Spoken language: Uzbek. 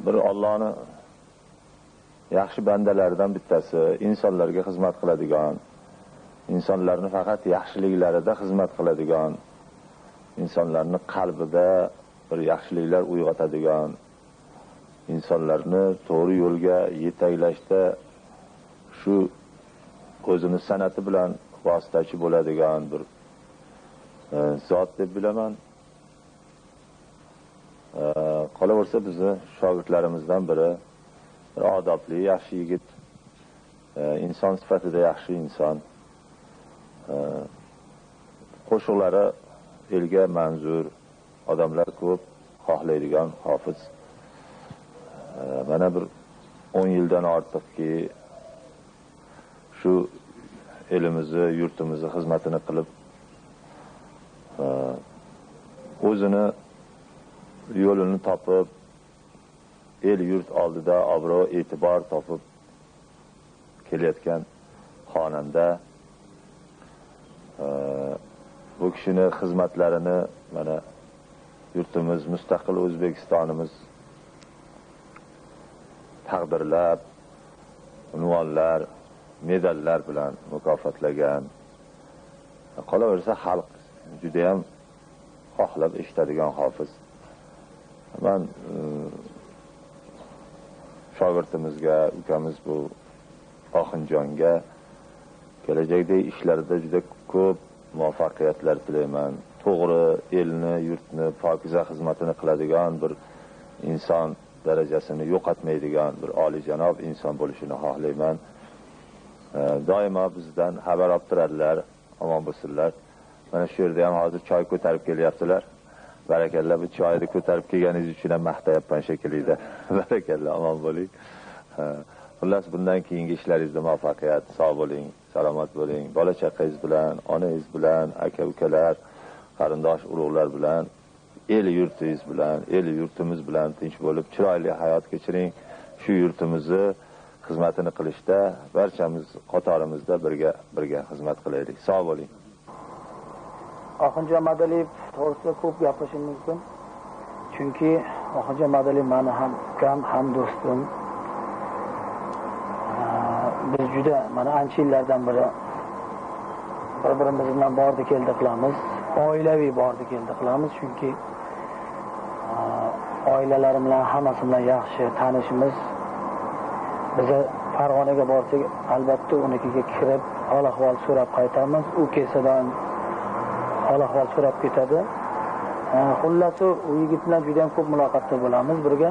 Bir Allohni yaxshi bandalaridan bittasi, insonlarga xizmat qiladigan, insonlarni faqat yaxshiliklarida xizmat qiladigan, insonlarni qalbida bir yaxshiliklar uyg'otadigan, insonlarni to'g'ri yo'lga yetaklashda shu o'zini san'ati bilan vositachi bo'ladigan bir zot deb bilaman. Qolaversa bizni shogirdlarimizdan biri, bir odobli, yaxshi yigit, inson sifatida yaxshi inson. Qo'shiqlari elga manzur, odamlar ko'p xohlaydigan hofiz. Mana bir 10 yildan ortiqki shu elimizni, yurtimizni xizmatini qilib, o'zini yo'lini topib, el yurt oldida obro', e'tibor topib kelayotgan xonanda. Bu kishini xizmatlarini mana yurtimiz, mustaqil O'zbekistonimiz taqdirlab, unvonlar, medallar bilan mukofotlagan. Qolaversa xalq juda ham xohlab eshitadigan hofiz. Man shogirdimizga, ukamiz bu Oxunjonga kelajakdagi ishlarida juda ko'p muvaffaqiyatlar tilayman. To'g'ri elni, yurtni pokiza xizmatini qiladigan bir inson darajasini yo'qotmaydigan bir oliyjanob inson bo'lishini xohlayman. Doimo bizdan xabar olib turadilar, omon bo'lsinlar. Mana shu yerda ham hozir choy ko'tarib kelyaptilar. Barakalla, bu choyni ko'tarib kelganingiz uchun ham maqtayapman shekilli. Barakalla, omon bo'ling. Xullas, bundan keyingi ishlaringizda muvaffaqiyat, sog' bo'ling, salomat bo'ling. Bola chaqangiz bilan, onangiz bilan, aka ukalar, qarindosh urug'lar bilan, el yurtingiz bilan, el yurtimiz bilan tinch bo'lib, chiroyli hayot kechiring. Shu yurtimizni xizmatini qilishda barchamiz qatorimizda birga xizmat qilaylik. Sog' bo'ling. Oxunjon Madaliyev to'g'risida ko'p gapirishim mumkin. Chunki Oxunjon Madaliyev meni ham ukam, ham do'stim. Biz juda mana ancha yillardan beri bir-birimiz bilan bordi keldi qilamiz. Oilaviy bordi keldi qilamiz, chunki oilalarim bilan hammasi bilan yaxshi tanishimiz. Biz Farg'onaga borsak, albatta unikiga kirib, hol ahvol so'rab qaytamiz. U kelsa doim hol ahvol so'rab ketadi. Xullasi, u yigit bilan juda ham ko'p muloqotda bo'lamiz birga.